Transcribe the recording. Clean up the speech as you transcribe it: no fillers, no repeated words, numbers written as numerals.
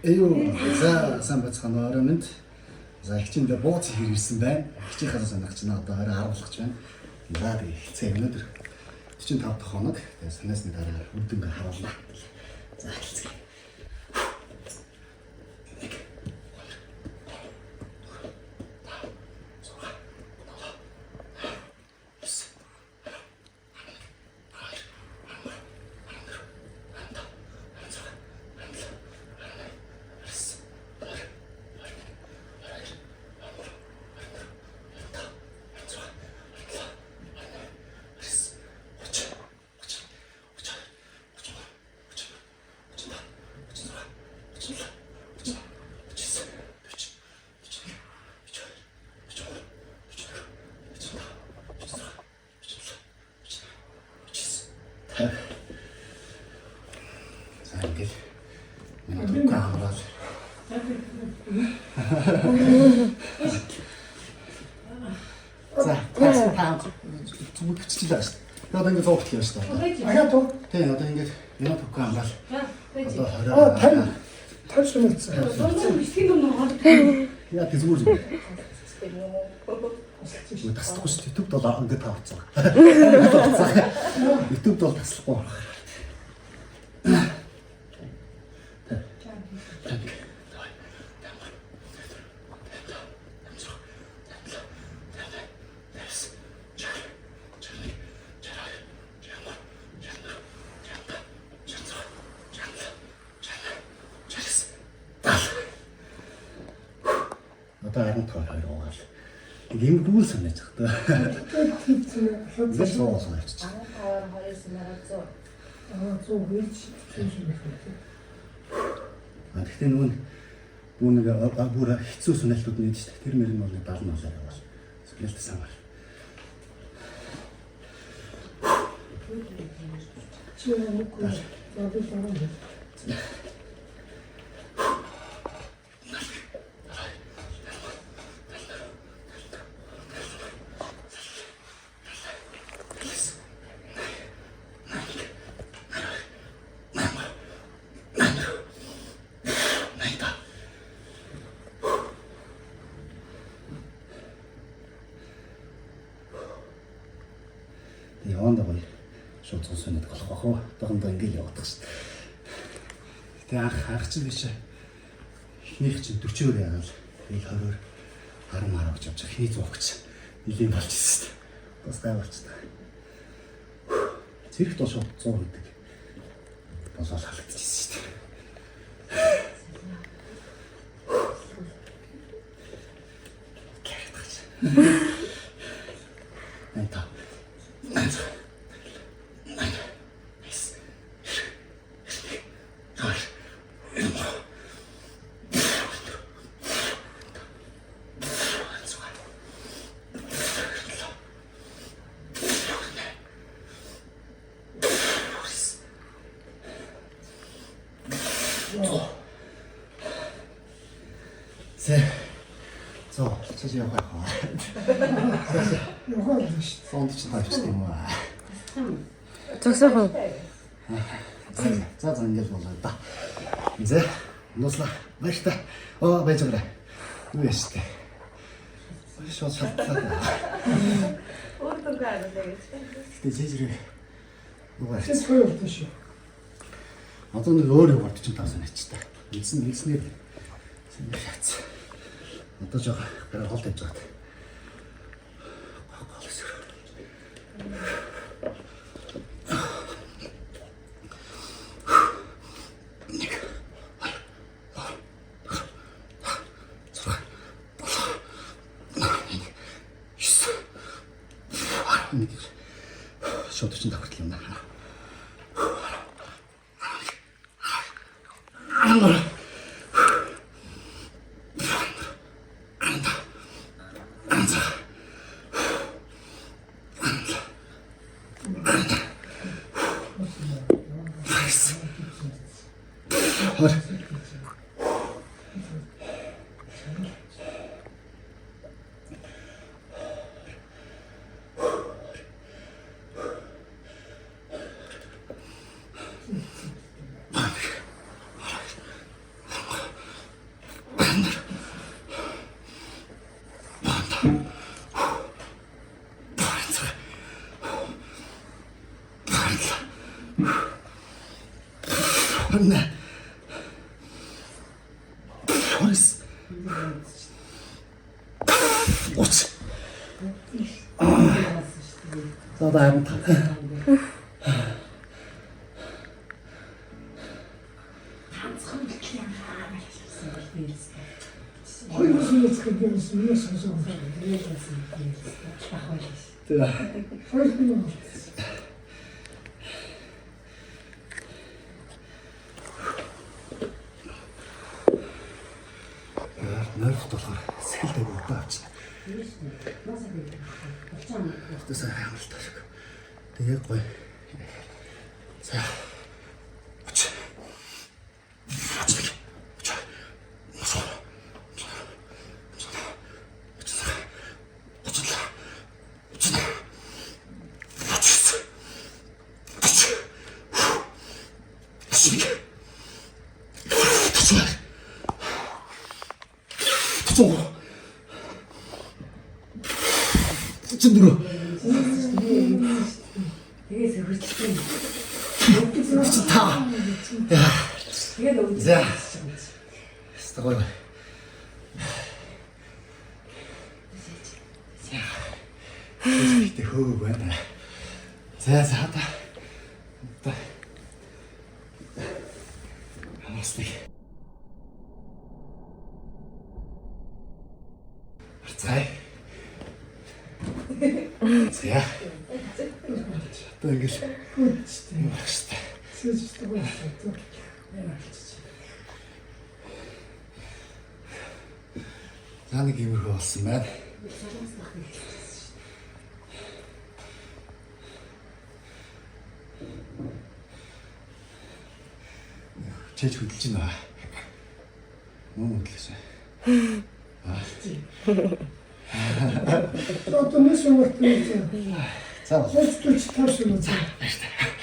Эё, за сайн бацхан орой минь. За их чинь бууц хэрэг ирсэн байна. Хичийн хасаа санагч байна. Одоо орой 10 болох ч байна. За тэгээ хэцээ өнөөдөр 45 дахь хоног. Тэгээ санаасны дараа үр дүнгээ харуулна. За эхэлцгээе. За ингээд миний дүнгээ хамраад. За та зүг биччихлээ шүү дээ. Одоо ингээд 100 хүртэл явна шүү дээ. Ахаа туу. Тийм, одоо ингээд минут төгөө хамраал. Одоо 20. Аа 50 50 сумэлцсэн. Яа тий зүгээр зүгээр. Таслахгүй шүү дээ. YouTube бол ингээд та утсан. YouTube бол таслахгүй. Одоо 15 2 угаал. Нэг юм дүүл санаж байгаа та. Ингээд суугаа суугаа явчих. 15-аар 2 сумаараа 100. Аа 100 хөрч сумэлцсэн. А гэхдээ нөгөө нь бүр нэг бүр хэцүү соналтууд нь шүү дээ. Тэр мөр нь бол 70 малаар явал. Соналт самар. Чи нүггүй. За би дараа. Тэгээ явандаа гоё шууд цус өнөд болох бах уу. Одоохондоо ингээл яваадах шүү дээ. Гэтэ анх анх чинь биш. Эхнийх чинь 40-оор яагаал. Тэгэл 20-оор 10 10 гэж явж байгаа. Эхний 100 гэж нэлийн болчихсон шүү дээ. Бас гай болчихсон. Цэрэгт бол шууд 100 гэдэг болол халагдчихсан шүү дээ. Найта. За. Зоо, цааш явах аа. Яваа л шүү. Суунд чинь тавьчих юм аа. Зогсоох уу? За за ингэж болоо да. За, нууцлаа. Баяртай. Оо, байж байгаа. Юу яаш тэ. Шууд шалтлаа. Үр дүнгээ харуулъя гэж. Гэтэ зэжрэг юу яаш. Чи хоёр болсон шүү. Одоо нэг өөр юу 45 санаач та. Нэгсэн нэгснээр санаа шатсан. Одоо жоо гараа хол тавьж байгаа. Гол өсөр. Нэг, хоёр, гурав, зургаа, долоо, нэг, 9, 11. Шууд 45 хүртэл юм байна. Хор. 28, 29, 30. За одоо 15. Ганцхан бэлтгэл яагаад байсан бол би хэлсэн. Хоёр сүнээс гэдэг юм юу сонсоо. Ах байлаа. За. Хоёр хүн. Нойрох болохоор сэтгэл аягүй удаан авчихна. Одоо сайн амралт шиг. Тэгээ гоё. За. 30. 31. 33. 34. Тэгээ сөхөрчлээ. 45. Тэгээд өвдөж. За. Хэвээ гоё. Гэхдээ хөөг байна. За за одоо. Одоо. Хамааслыг. Харцгаая. За. Одоо ингэж юм байх хэвээр. Сэжтэй байна. За нэг иймэрхүү болсон байна. Чэж хөдөлж байна. Мөн хөдлөсөн. Одоо нэг сүнээс За бол. 30 45 сүнээс. Баяртай.